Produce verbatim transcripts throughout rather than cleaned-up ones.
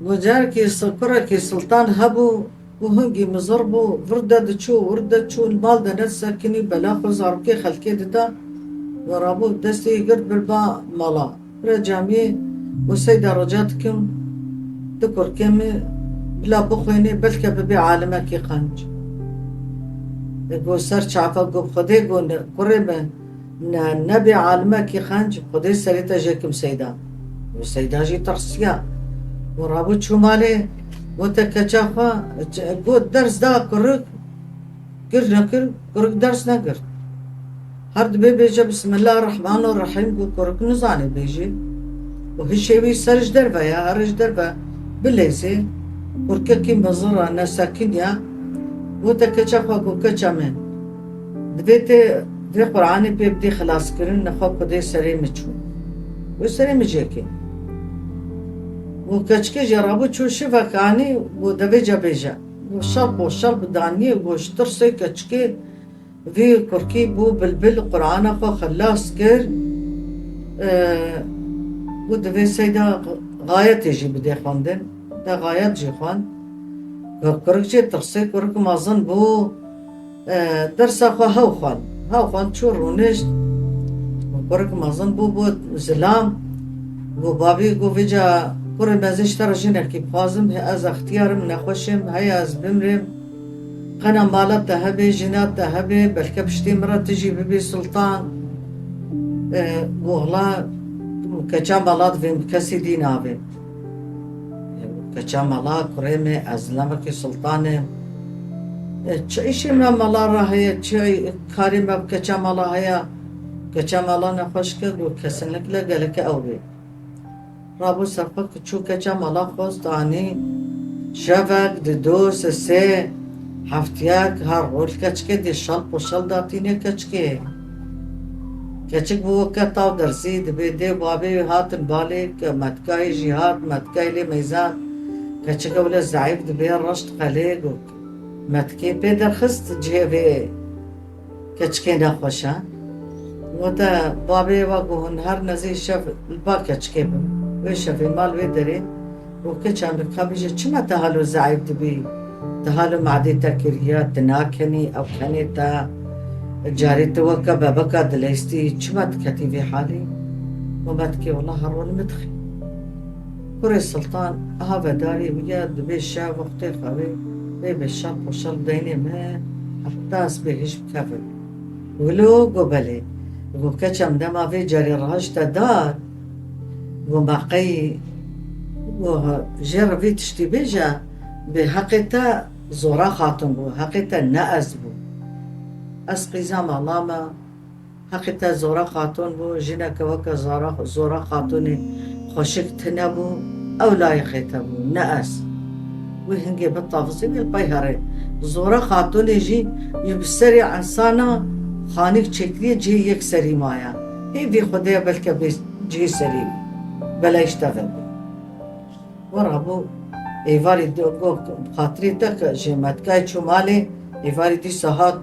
Got, carekî si-, kurekî Siltan hebû û hingî mizir bû, vir de diçû, wir de diçû, li mal de nedisekinî, bela xwe zarokê xelkê dida. We rabû destê wî girt bir ba mala. Bira camiyê û Seyda, rica dikim, tu kurkê min bila bixwînî, belke bibê alimekî qenc. E, got, ser çava, got, Xwedê, got, ne, kurê min, ne, nebê alimekî qenc, Xwedê serê te jêkim Seyda. Û Seyda jî tirsiya. Û rabû çû malê, gote keça xwe, ç-, got, ders da kurik, kir nekir, kurik ders negirt. Her dibê bêje Bismillahirrahmanirrahîm, got, kurik nizanê bêjê. Û hişê wî ser ji derve ya, her ji derve bileyzê. Kurkekî mizir e, nesekiniya. Gote keça xwe, got, keça min, divê tê vê Qur'anê pê bidî xilaskirin, nexwe Xwedê serê min çû. Wê serê min jêkê. Û keçikê jê rabû çû şivek anî, û devê ca bêje. Û şel po şel bi daniyê, û ji tirsê keçikê vî kurkî bû bilbil, Qur'ana xwe xilas kir. E, û divê Seyda Xayetê jî bidê xwendin. De Xayet jî xwend. Kurik jê tirsê, kurik mezin bû. E, dersa xwe hew xwend. Hew xwend çû rûnişt. Kurik mezin bû, bû zilam. Got, babî, got, vêca kurê me, ez ê ji te re jinekî bixwazim, hê ez extiyar im, nexweş im, heya ez bimrim. Qena mala te hebe, jina te hebe, belke piştî min re tu jî bibî sultan. E, got, wela keça mala divê min kesî dî navê. Keça mala, kurê me, ez lemekî sultan im. E, çi îşê me mala re heye, çi karê me bi keça mala heye? Keça mala nexweş ke, got, kesinlikle geleke ew bê. Rabû ser xwe, çû keça mala, xwest anî. Şevek, didu, sisê, heftiyek, her rol keçikê dê şel po şel datînê keçikê. Keçik bû weke taw derzî, dibê dê û babê wî hatin balê, ke metkayê jî hat, metkayê lê meyzand. Keçik ewle zeîf dibê, reşt qelê, got, metkê pê derxist cihê vê keçikê nexweş e. Gote, babê wa, got, hûn her nezî şev li ba keçikê bin. Wê şevê mal wê derê. Û keça min, ka bêje, çima tu halo zeîf dibî? Tu halo madê te kiriye, tu nakenî, ew kenê te. Carê tu weke bebeka dileyistî, çima tu ketî vê halî? Û metkê, wela her rol min dixî. Kurê Siltan, aha vedarê wî ye, dibê şev wextê xewê, bê bê şel poşel deynê me, heta ez bê hişk bikevim. Wilo, got, belê. Got, keça min, dema vê carê rahişte dar, got, ma qey, got, jê re vê tiştî bêje, bê heqê te Zora Xatun bû, heqê te ne ez bû. Ez qîza mala me, heqê te Zora Xatun bû, jineke weke Zora, Zora Xatunê xweşik tune bû, ew layiqê te bû, ne ez. Wî hingê bitavizî, wî li pey herê. Zora Xatunê jî, jî bi serê insana xanîk çêkiriye, cihê yek serî maye. Hê vî Xwedê ye, belke bê cihê serî wî. Bela îşte vebû. Wera bû, êvarî di-, got, xatirê te ke ji metkayê çû malê, êvarî dîsa hat,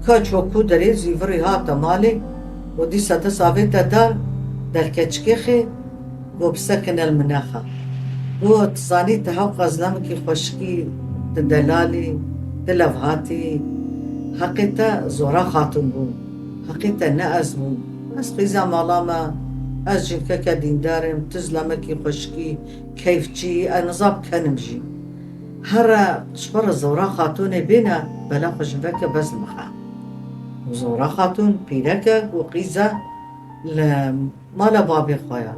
ka çû ku derê zîvirî hate malê, û dîsa dest avête dar, derkeçikê xê, got, bisekine li min nexe. Got, tu zanî, tu hewqa zilamekî xweşikî, tu delalî, tu levhatî, heqê te Zora Xatun bû, heqê te ne ez bûm. Ez qîza mala me, ez jinkeke dîndar im, tu zilamekî xweşikî, keyfçî, ez niza bikenim jî. Here ji xwe re Zora Xatûnê bêne, bela xwe ji veke bez mixe. Zora Xatûn pîreke ku qîze li mala babê xwe ya.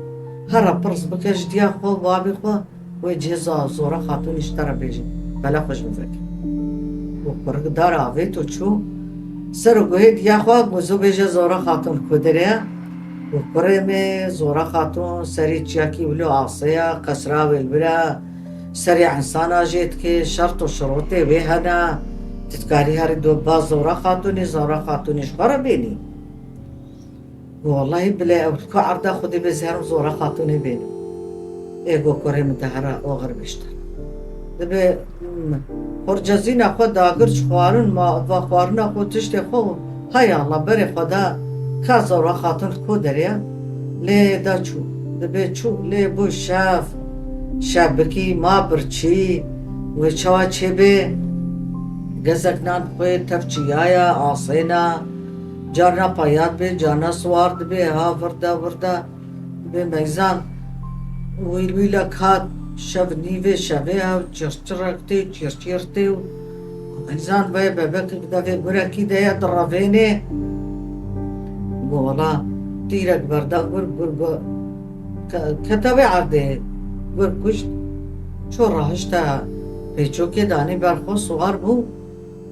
Here pirs bike ji diya xwe, babê xwe, wê cihê Za-, Zora Xatûnê ji te re bêje, bela xwe ji veke. Û kurik dar avêt û çû. Ser û guhê diya xwe, ku zû bêje Zora Xatûn ku derê ye. Û kurê me Zora Xatûn serî çiyakî wilo asê ye, qesra wê li vir e, serê insana jê dike, şert û şirotê wê hene. Tu dikarî herî dû ba Zora Xatûnê, Zora Xatûnê ji xwe re bênî. Got, wellahî bilê ew ku erda Xwedê bê, ez herim Zora Xatûnê bênim. Ê got, kurê min, te here oxir bişte. Dibê, mm, xurcezîna xwe dagir ji xwarin, ma va xwarina xwe, tiştê xwe, hay Allah, berê xwe da, ka Zora Xatûn li ku derê ye, lê da çû. Dibê çû, lê bû şev. Şebikî ma birçî wê çawa çêbê? Gezek nan xwe tev çiyaya, asêna, carna payat bê, carna siwar dibê, ha virda virda dibê meyzan. Wîl wîlek hat, şev nîvê şevê ew çirçirek tê, çirçir tê û meyzan vê bebekek de vê gurekî de ye direvênê. Go wela tîrek berda gur, gur go ke-, kete wê erdê. Gur kuşt, ço rahişte pêçokê danî ber xwe siwar bû.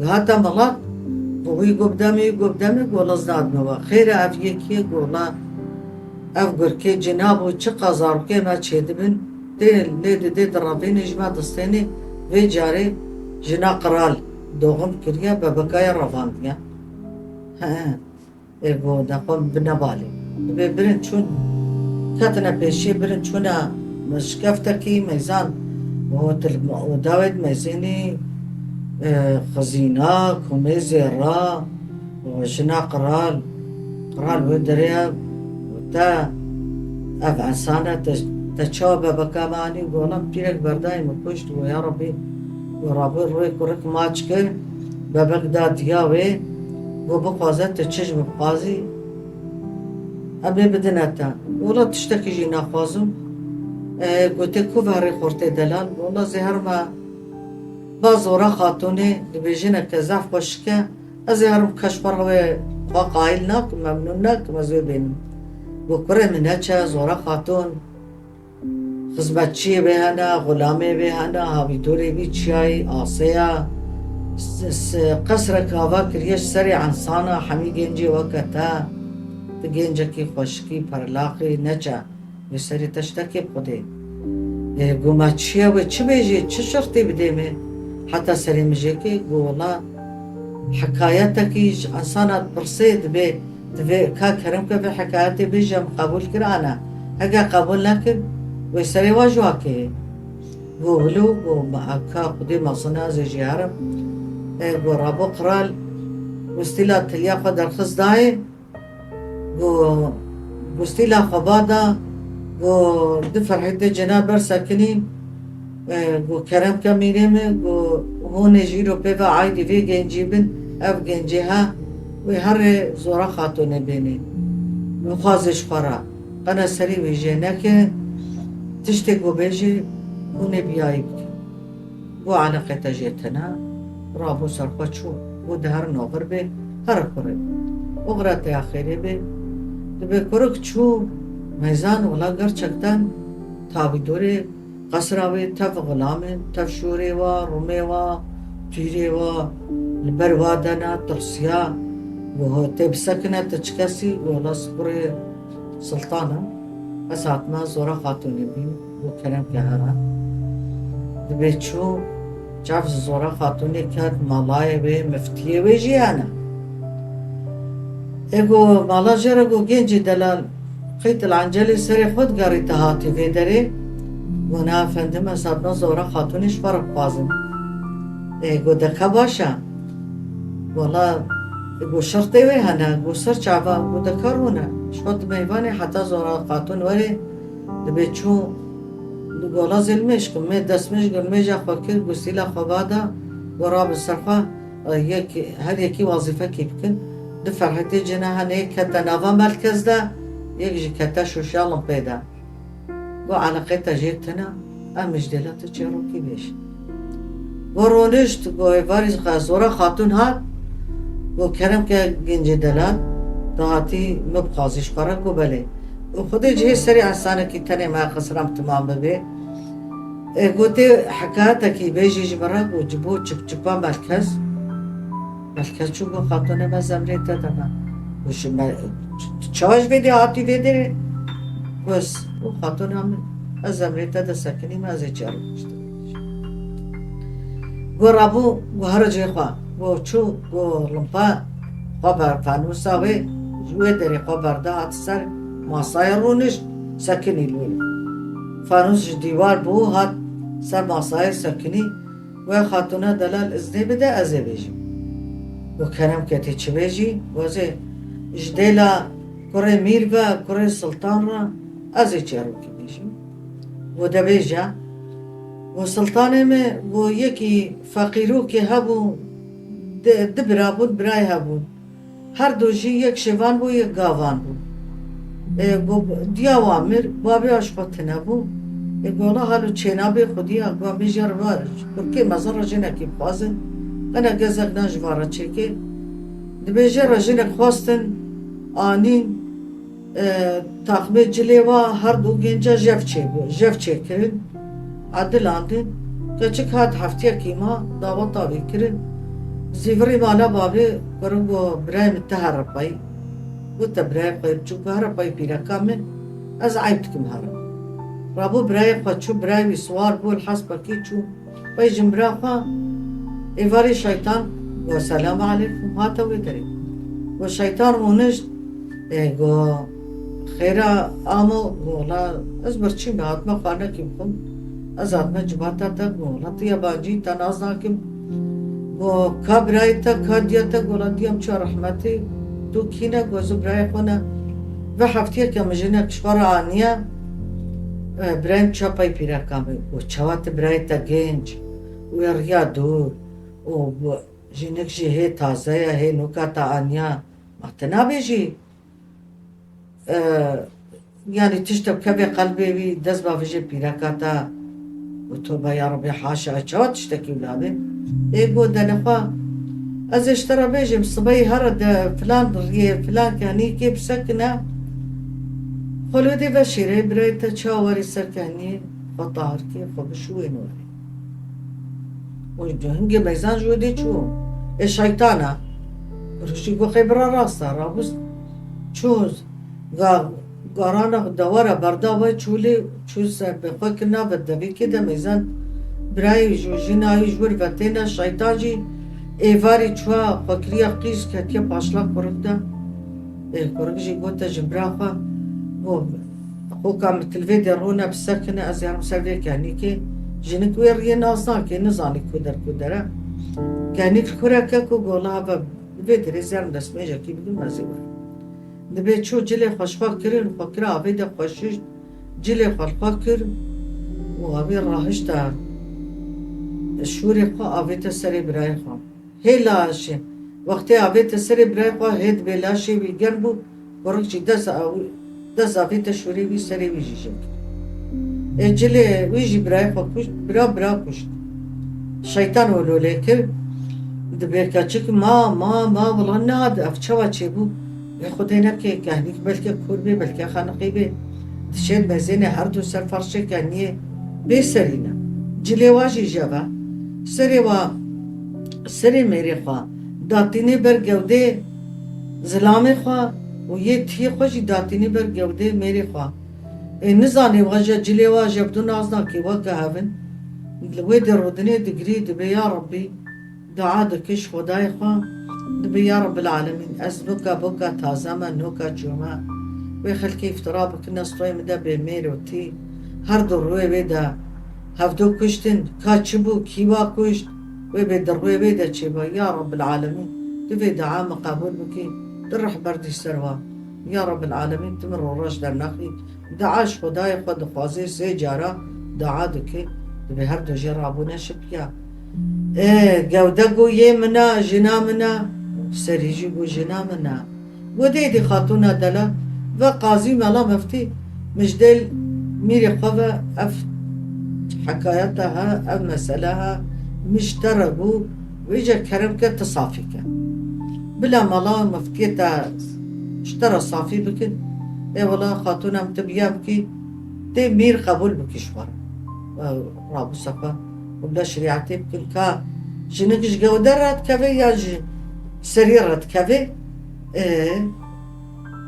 Hate milat, bi wî go bidemê, wî go bidemê, go liz dadine we. Xêr e ev yekî ye, go wela ev gurkê cina bû, çiqa zarokê me çêdibin, tê lê didê direvînê ji me distênê, vê carê jina qral doxim kiriye, bebekaya revandiye. He. Ê go de xwe bi nebalê. Dibê birin çûn, ketine pêşiyê, birin çûne şikeftekî meyzan. Got, oda wê dimeyzênî, e, xizîna, kumê zêra, û jina qral. Qral wê derê ye, û te ev ensan e, te, te çawa bebeka me anî? Go wela pîrek berdayî min kuşt, go ya Rebî, go rabû rûyê kurik maç kir, bebek da diya wê, go bixwaze tu çi ji min bixwazî, em ê bidine te. Wela tiştekî jî naxwazim. E, gotê ku verê xortê delal, wela zê herme ba Zora Xatûnê, dibê jineke zaf xweşik e, ez ê herim keş xwe re wê xwe qayîl nakim, memnûn nakim, ez wê bênim. Go kurê min neçe, Zora Xatûn, xizmetçiyê wê hene, xulamê wê hene, havîdorê wî çiyayî, asê ya, s-, s-, qesrek ava kiriye ji serê ensana, hemî gencê weke te, tu gencekî xweşikî, perlaqî, neçe. Wê serê te ji te kê bi Xwedê. Ê, go me çi ye wê çi bêjê, çi şirtê bidê me? Heta serê min jê kê, go wela hikayetekî ji insana dipirsê dibê, divê ka kerem ke vê hikayetê bêje, min qebûl kir ana. Heke qebûl nekir, wê serê wa ji wa kê. Go wilo, go me ka Xwedê mezin e, ez ê jê herim. Ê, go rabû qral, wistîla tiliya xwe derxist dayê. Go, go stîla xwe ba da, go di ferhêtê cina ber sekinî, e, go kerem ke mîrê min, go hûn ê ji îro pê ve aîdî vê gencî bin, ev gencê ha, wê herê Zora Xatûnê bênê. Bixwazê ji xwe re, qene serî wê jê neke, tiştê go bêjê, hûn ê biyayî bikin. Go eleqê te jê tune, rabû ser xwe çû. Go di herin oxir bê, here kurê. Oxira te ya xêrê bê. Dibê kurik çû, meyzan wela gerçekten tavîdorê qesra wê tev xulam in, tev şûrê wa, rumê wa, tîrê wa, li ber wa dena, tirsiya. Go tê bisekine ti çi kesî, go wela sikurê Siltan e. Ez hatime Zora Xatûnê bîn, û kerem ke here. Dibê çû, çav ji Zora Xatûnê ket, malayê wê, miftiyê wê jî hene. Ê go mala jê re go gencê delal, qît il encelê serê xwe digerî te hatî vê derê. Go na efendim, ez hatime Zora Xatûnê ji xwe re bixwazim. Ê go deka baş e. Wela, go şirtê wê hene, go ser çava, go deka rûne. Şo di meyvanê heta Zora Xatûn werê, dibê çû, go wela zilmêş kim, mê destmêj gur, mêja xwe kir, go stîla xwe va da, go rabin ser xwe, e, yek, her yekî wazîfekî bikin. Di ferhetê cina hene, yek kete nava melkez de, yek jî kete şûşa limpê de. Go eleqê te jê tune, em ji dêla tu çêrokî bêjin. Go ronişt, go êvarî xwe Zora Xatûn hat, go kerem ke gencê delal, tu hatî min bixwazî ji xwe re, go belê. Û Xwedê cihê serê ensanekî tenê me xisiram timam bibe. Ê, gotê hikayetekî bêjî ji min re, go ji bo çipçipa melkez. Melkez çû go Xatûnê me zemrê te de me. Go ji me, çawa ji vê dê hatî vê dê? Go ez, go Xatûna min, ez zemrê te de sekinî me, ez ê çerû kuştim. Go rabû, go here cihê xwe. Go çû, go limpa xwe ber, fanûsa wê, ji wê derê xwe berda hat ser masayê rûnişt, sekinî li wê. Fanûs ji dîwar bû, hat ser masayê sekinî. Wê Xatûna delal iznê bide, ez ê bêjim. Go kerem ke tê çi bêjî, go ez ê ji dêla kurê mîr ve, kurê siltan re, ez ê çerokî bêjim. Go de bêje, Go Siltanê me, go yekî feqîrokê hebû, di, du bira bûn, birayê hebûn. Her du jî yek şêvan bû, yek gavan bû. E, go diya wan mir, babê wa ji xwe tune bû. E, go la halo çênabê xwedî ya, go em ê jê re va, kurkê mezin re jinekî bixwazin. Qene gezek nan ji va re çêke. Dibê jê re jinek xwestin, anîn. E, taxmê cilê wa her du genca jev çêbû, jev çêkirin, edilandin. Keçik hat heftiyekî ma, daweta wî kirin. Zîvirî mala babê, kurim got, birayê min te here pey. Got, te birayê xwe ye biçûk, here pey pîreka min, ez eyb dikim here. Rabû birayê xwe çû, birayê wî siwar bû, li hespekî çû. Pey jinbira xwe, êvarî şeytan, go selamu aleykum, hate wê derê. Go şeytan rûnişt, ê, go xêra amo, go la ez birçî me, hatime xwarinekî bixwim, ez hatime civata te, go la tu yabancî, te nas nakim. Go ka birayê te, ka diya te, go la diya min çûya rehmetê, tu kî ne, go ez û birayê xwe ne. Vê heftiyeke min jinek ji xwe re aniye, e, birayê min çûya pey pîreka min. Go çawa tu birayê te genc, wê riya dûr û jinik jî hê taze ye, hê nûka te aniya. Ma tu nabêjî, e, yanî tiştek kevê qelbê wî, dest bavêje pîreka te û tobe ya Rebî, haşa, çawa tiştekî wila be? Ê go denê xwe, ez ê ji te re bêjim, sibeyê here de filan riyê, filan kehnîkê bisekine, xwe li wê dê veşêre, birayê te çawa werî ser kehniyê, xwe tahir kê, xwe bişûwên werê. Û hingê meyzan ji wê dê çû. Ê şeytana. Rûşî got, xê bira rast e, rabûst. Çû ga-, garana dewara berda ve çû lê, çû ser bê xwe kirina ve devîkê de meyzan birayê ji jina wî ji wir ve têne, şeytan jî êvarî çûya xwe kiriya qîz ketiye paşla kurik de. Ê, kurik jî gote ji bira xwe, got, xoka min til vê dê rûne bisekine, ez ê herim ser vê kehnîkê. Jinik wê riyê nas nake, nizanî ku der ku der e. Kehnîk li kureke ku gola ve li vê derê ez ê herim destmêjekî bidim, ez ê werim. Dibê çû cilê xwe ji xwe kirin, xwe kira avê de xwe şişt, cilê xwe li xwe kir û avê rahişta şûrê xwe, avête serê birayê xwe. Hê laşê. Wextê avête serê birayê xwe, hê dibê laşê wî germ bû, kurik jî dest aw-, dest avête şûrê wî, serê wî jî jek. Ê cilê wî jî birayê xwe kuşt, bira bira kuşt. Şeytan hololê kir, dibê keçik ma, ma, ma, wila niha ev çawa çêbû? Ê Xwedê neke, kehnîk belke kûr bê, belke xeniqî bê. Dişên mezênê her du ser ferşê kehniyê bê serî ne. Cilê wa jî jev e. Serê wa, serê mêrê xwe datînê ber gewdê zilamê xwe û yê tiyê xwe jî datînê ber gewdê mêrê xwe. Ê nizanê wa je cilê wa jev du nas nake weke hevin. Li wê dê rûdinê digirî, dibê ya Rebbî, dua dike ji Xwedayê xwe, dibê ya Rebbil Alemîn, ez noka boka taze me, noka çûme. Wê xelkê îftira bikine stoyê min de bê mêr û tî. Her du rûyê wê de hevdu kuştin, ka çi bû, kî wa kuşt, wê bê di rûyê wê de çêbe. Ya Rebbil Alemîn, tu vê dua min qebûl bikî, tu rehber dî ser wa. Ya Rebbil Alemîn, tu min rûreş dernexî. Dua ji Xwedayê xwe dixwaze, sê cara dua dike, dibê her du jê rabûne şipiya. Ê, gewde got, yê min e, jina min e, serî jî got, jina min e. Got, dê dî xatûna delal, ve qazî mela meftî, min ji dê mîrê xwe ve ev hekayeta he, ev mesele he, min ji te re got, vêca kerem ke tu safî ke. Bila mela meftiyê te ji te re safî bikin. Ê wela xatûna min, tu biya bikî, tê mîr qebûl bikî ji xwe re. Rabû sefa û bila şerîetê bikin ka jinik ji gewde re dikeve ya ji serî re dikeve. Ê,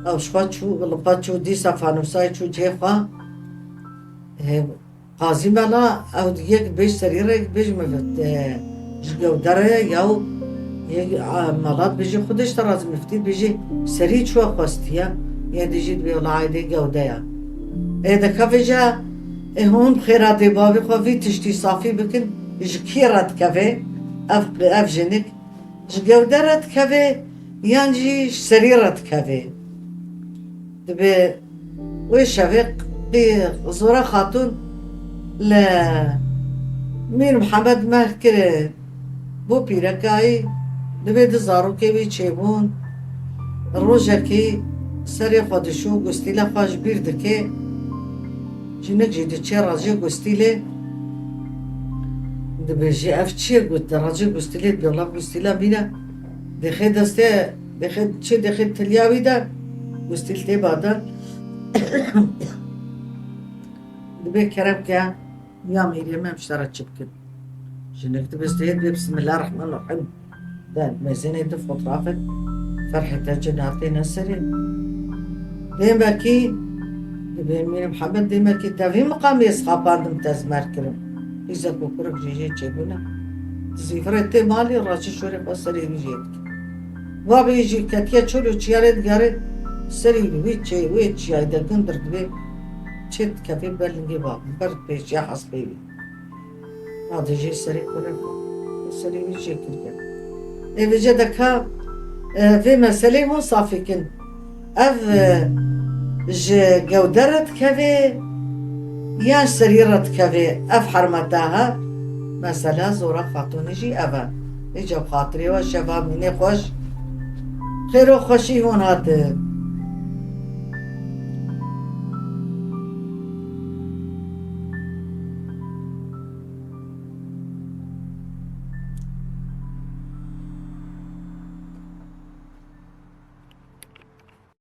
ew ji xwe çû, li xwe çû, dîsa fanûsayê çû cihê xwe. Ê, Qazî Mela, ew yek bêj serî re, yek bêj min, e, ji gewde re ye, yaw yek, a, Mela dibêjî, Xwedê ji te razî, miftî dibêjî, serî çûye xwestiye, yê dî jî dibê wela aydê gewde ye. Ê dikeve jî, ê hûn bi xêra dê bavê xwe vî tiştî safî bikin, ji kî re dikeve ev, ev jinik? Ji gewde re dikeve yan jî ji serî re dikeve? Dibê wê şevê qî Zora Xatûn li Mîr Mihemed meh kire bo pîrekayî, divê di zarokê wî çêbûn. Rojekî serê xwe dişû, gustîle xwe ji bîr dike. Jinik jî diçe racê gustîlê. Dibêje, ev çi ye got? Racê gustîlê, dibê wela gustîla mîne. Dixê destê, dixê çi, dixê tiliya wî de, gustîl tê badan. Dibê kerem ke, ya mîrê me, em ji te re çi bikin? Jinik dibistê, dibê Bismillahirrahmanirrahim. De mêzênê di fotrafet, ferhê te cinartê neserê. Dêmekî, dibê Mîr Mihemed, dêmekî te vî miqamê ez xapandim, te zmer kirim. Qîzek û kurik jê jê çêbûne. Di zîvirê tê malê, raçî şorê xwe serê wî jê dike. Babê jî ketiye çol û çiyarê digere, serî li wî çê, wê çiyayê de gundir dibê, çê dikeve ber lingê babê, ber pêşiya hespê wî. Radê jê serê kurê xwe, serê wî jê kiriye. Ê vêce de ka, e, vê meseleyê hûn safî kin. Ev, e, ji gewde re dikeve, yan serî re dikeve, ev hermeta he. Mesela Zora Xatûnê jî ev e. Îca xatirê we şeva mînê xweş, xêr û xweşî hûn hate.